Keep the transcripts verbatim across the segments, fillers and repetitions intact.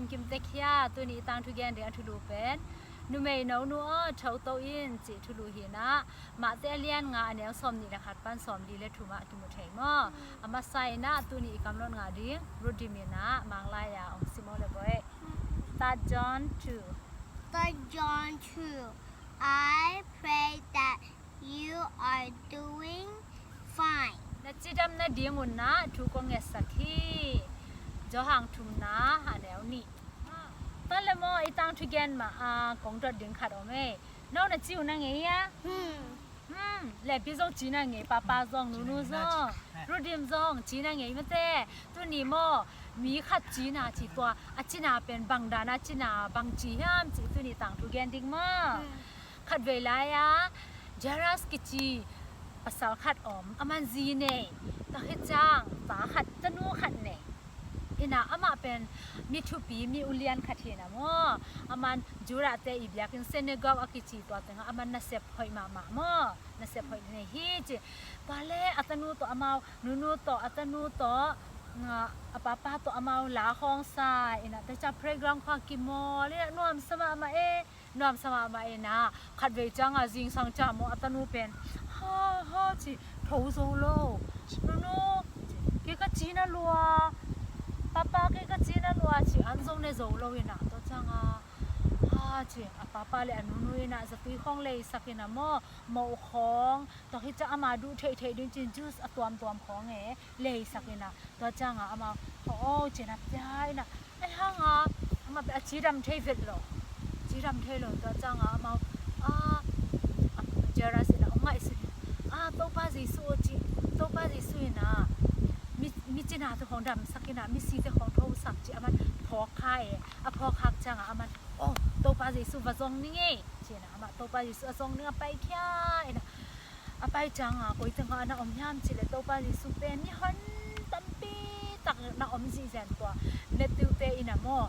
Kim Tek Hia, tuni i tangthu gen ding a thulu pen, numei nonu aw, tho to in, cih thulu hi-in ah, Mate a lian nga a neu sawmnih le khat pan sawmli le thum ah kimu thei maw? A masa in ah, tuni i kamlot ngah ding, Ruth Dim in ah, Manglai ah ong sim aw le boy. Third John two. Third John two. I pray that you are doing fine. Na cidam nading un ah thu kong ngetsak hi. Johan thumna a neu nih. Tua le maw, i tangthu gen mah a kong dot ding khat om e. No na ci uh na ngei a? Hmm. Hmm. Lepi zong ci na ngei, papa zong, nunu zong. Ruth Dim zong ci na ngei mate. Tuni maw, mi khat cina ci tua, a cina pen bang dan a cina, bang ci hiam ci, tuni tangthu gen ding maw? Hmm. Khatvei lai-a Jairus kici pasal khat om, aman zi nei, tua khit ciang ta khat, tanu khat nei. Ina amah pen mi thupi, mi ulian khat hi-in ah maw, aman Judahte i biakinn synagogue a kici tua tengah aman nasep hoih mahmah maw, nasep hoih nei hi ci. Tua le a tanu tawh amau, nunu tawh, a tanu tawh, a papa tawh amau la khawng sa in ah, tua ciang playground khawng kimawl in ah, nuamsa mahmah e. Nuamsa mahmah in ah, khatvei ciangah zingsang ciang maw, a tanu pen ha ha ci, tho zo lo. Nunu, kei ka cina lua, papa, kei ka cina lua ci, an zong ne zo lo in ah, tua ciangah ha ci, a papa le a nunu in ah zatui khawng leisak in ah maw, moh khawng, tua khit ciang ama duh theihtheih ding cin juice a tuamtuam khawng e, leisak in ah, tua ciangah amau, aw, cin a pia in ah, ahi hangah amah pen a cidam thei vet lo, cidam thei lo. Tua ciangah amau, a, a, Jairus in ah ong ngaihsun in ah, Topa Jesu aw ci, Topa Jesu in ah mi, mi cinate khawng damsak in ah, misite khawng thosak ci, aman phawk kha e. A phawk khak ciangah aman, aw, Topa Jesu va zong ning e, ci in ah amah Topa Jesu a zong ning a paikhia in ah, a pai ciangah koi tengah na om hiam cih leh Topa Jesu pen mihon tampi tak na om zihzian tua. Matthew-te in ah maw,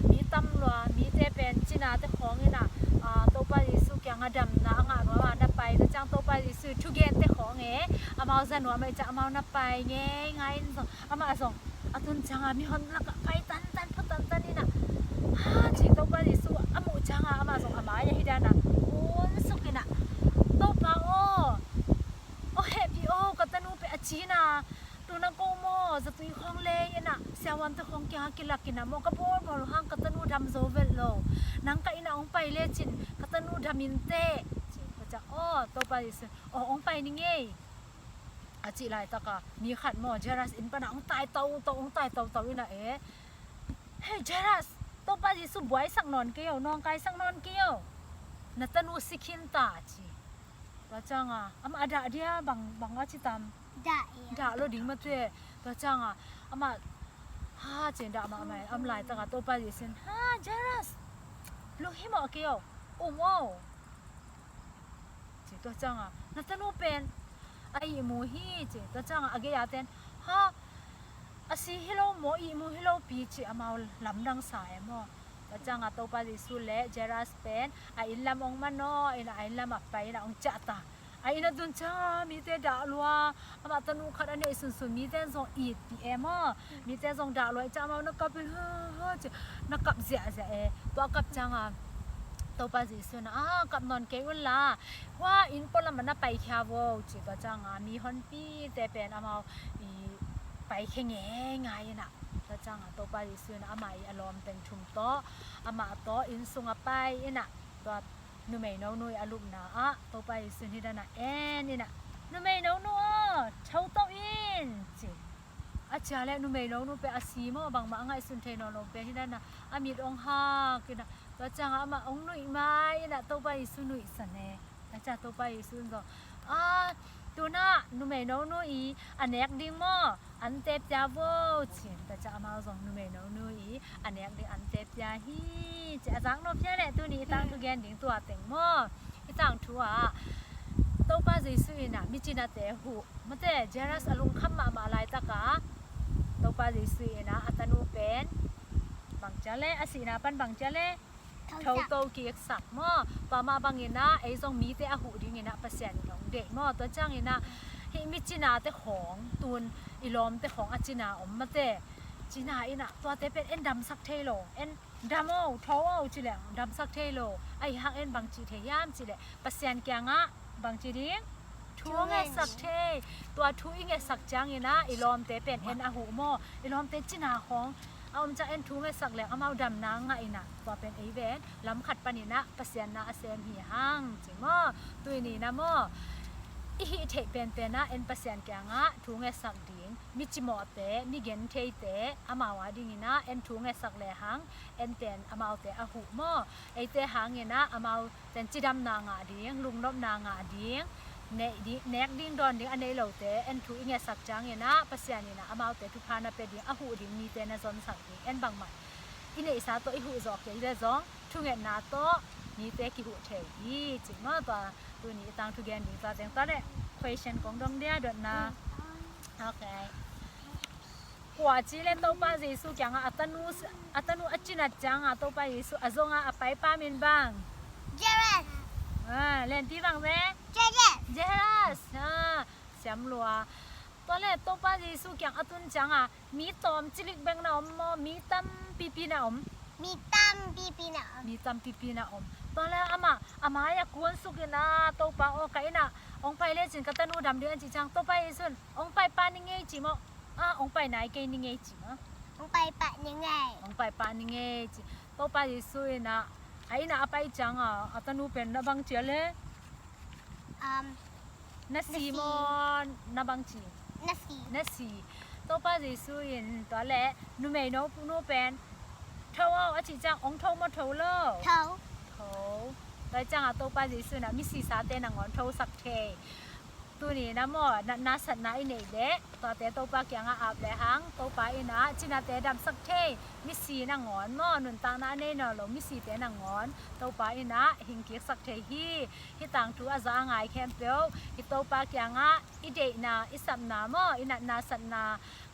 mi tam lua, mite pen cinate khawng in ah, a, Topa Jesu kiangah damna a ngah nuam a na pai, tua ciang Topa Jesu thugente khawng e, amau za nuam ahih ciang amau na pai ngeingai in zong, amah zong a tun ciangah mihon lakah pai tantan, pha tantan in ah, ha ci, Topa Jesu a muh ciangah amah zong a mai ah hi dan ah, un suk in ah, Topa aw, aw hehpih aw, ka tanu pen a cina, tu na ko maw, zatui khawng lei in ah, siavuante khawng kiangah kilak in ah maw, ka bawlbawl uh hang ka tanu dam zo vet lo. Nang ka inn ah ong pai lecin ka tanu dam in teh, ci. Tua ciang, aw, Topa Jesu, aw, ong pai ning e, a cih laitakah mi khat maw, Jairus inn panah ong tai toto, ong tai toto in ah e, hei Jairus, Topa Jesu buaisak nawn kei o, nawngkaisak nawn kei o, na tanu si khin ta, ci. Tua ciangah amah a dah dia, bang, bang a ci tam? Dah, dah lo ding mate. Tua ciangah amah ha ci-in dah mahmah in, a om laitakah Topa Jesu in, ha, Jairus, lunghimawh kei o, um o, ci. Tua ciangah na tanu pen a ihmu hi, ci. Tua ciangah a gei-a ten, ha, a si hi lo maw, ihmu hi lo pi, ci, amau lamdang sa e maw. Tua ciangah Topa Jesu le Jairus pen a inn lam ong manaw in ah, a inn lamah pai in ah ong ciah ta. A inn a tun ciangah mite dah lua, amah tanu khat a neih sunsun mite zong itpih e maw. Mite zong dah lua ahih ciang amau na kap in, ha ha ci, na kap ziahziah e. Tua kap ciangah Topa Jesu in ah, a, kap nawn kei unla, hua inn pualamah na paikhia vo, ci. Tua ciangah mihonpite pen amau i paikhia ngeingai in ah, tua ciangah Topa Jesu in amah i a lawm teng thum tawh, amah tawh inn sungah pai in ah, tua numei nonu i a lupna ah Topa Jesu in hih dan ah en in ah, numei nonu aw, tho to in, ci. A cia leh numei nonu pen a si maw, bangmah a ngaihsun thei nawn lo pen hih dan ah a mit ong hak in ah, tua ciangah amah ong nuih mai in ah, Topa Jesu nuihsan e. Tua ciang Topa Jesu in zong, a, tu-in ah numei nonu i a nek ding maw, ante pia vo, ci-in. Tua ciang amau zong numei nonu i a nek ding ante pia hi, ci. A zak nop hiam leh tuni i tangthu gen ding tua teng maw. I tangthu ah Topa Jesu in ah mi cinate huh, mate, Jairus a lungkham mahmah laitakah Topa Jesu in ah a tanu pen bang ci hiam leh, a sihna pan bang ci hiam leh, tho to kiksak maw. Tua mah bangin ah ei zong mite a huh dingin ah Pasian in hong deih maw. Tua ciangin ah hih mi cinate khawng, tu-in i lawmte khawng a cina om, mate, Cina in ah tuate pen en damsak thei lo, en dam o, tho o ci leh damsak thei lo. Ahi hang en bang ci thei hiam ci leh Pasian kiangah bang ci ding? Thu ngetsak thei. Tua thu i ngetsak ciangin ah i lawmte pen en a huh maw? I lawmte cina khawng a om ciang en thu ngetsak leng amau damna ngah in ah tua pen ei ven lam khat panin ah Pasian na a sem hi hang ci maw? Tuni in ah maw, i hih theih penpen ah en Pasian kiangah thu ngetsak ding, mi cimawhte, mi gentheite amau a dingin ah en thu ngetsak lehang en pen amaute a huh maw? Eite hangin ah amau ten cidamna ngah ding, lungnopna ngah ding, nek ding, nek ding dawn ding a nei lote en thu i ngetsak ciangin ah Pasian in ah amaute thupha na pia ding, a huh ding mite na zonsak ding. En bangmah i neihsa tawh i huh zawh kei leh zong thungetna tawh mite kihuh thei hi ci maw? Tua tuni i tangthu gen ding tua teng tua leh question kong dong dia dotna. Ok. Kua ci leh Topa Jesu kiangah a tanu, a tanu a cinat ciangah Topa Jesu a zongah a paipa min bang? Jairus. Ah, lenpi bang ve? Jairus. Jairus. Ah, siam lua. Tua leh Topa Jesu kiang a tun ciangah mi tawm cilik bek na om maw, mi tampipi na om? Mi tampipi na om. Mi tampipi na om. Tua leh amah a mai-ah kuansuk in ah Topa aw, ka inn ah hong pai lecin ka tanu dam ding an cih ciang Topa Jesu in hong pai pah ning ei ci maw? Ah, hong pai nai kei ning ei ci maw? Hong pai pah ning ei. Hong pai pah ning ei ci. Topa Jesu in ah a inn ah a pai ciangah a tanu pen na bang ci a leh? Um, na si maw, na bang ci? Na si. Na si. Topa Jesu in tua leh numei no nu pen tho o a cih ciang hong tho maw, tho lo? Tho. Tho. Tua ciangah Topa Jesu in ah misisate nangawn thosak thei. Tuni in ah maw, natna satna i neih leh tuate Topa kiangah ap lehang Topa in ah cinate damsak thei. Misi nangawn maw, nuntakna a nei nawn lo misite nangawn Topa in ah hingkiksak thei hi. Hih tangthu a za a ngai khempeuh hih Topa kiangah i deihna, i sapna maw, i natna satna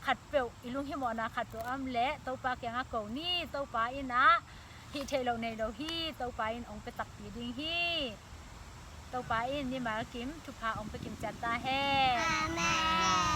khatpeuh, i lunghimawhna khatpeuh a om leh Topa kiangah ko ni. Topa in ah hih theih loh nei lo hi. Topa in hong pia takpi ding hi. Topa in mimal kim thupha hong pia kim ciat ta hen. Amen.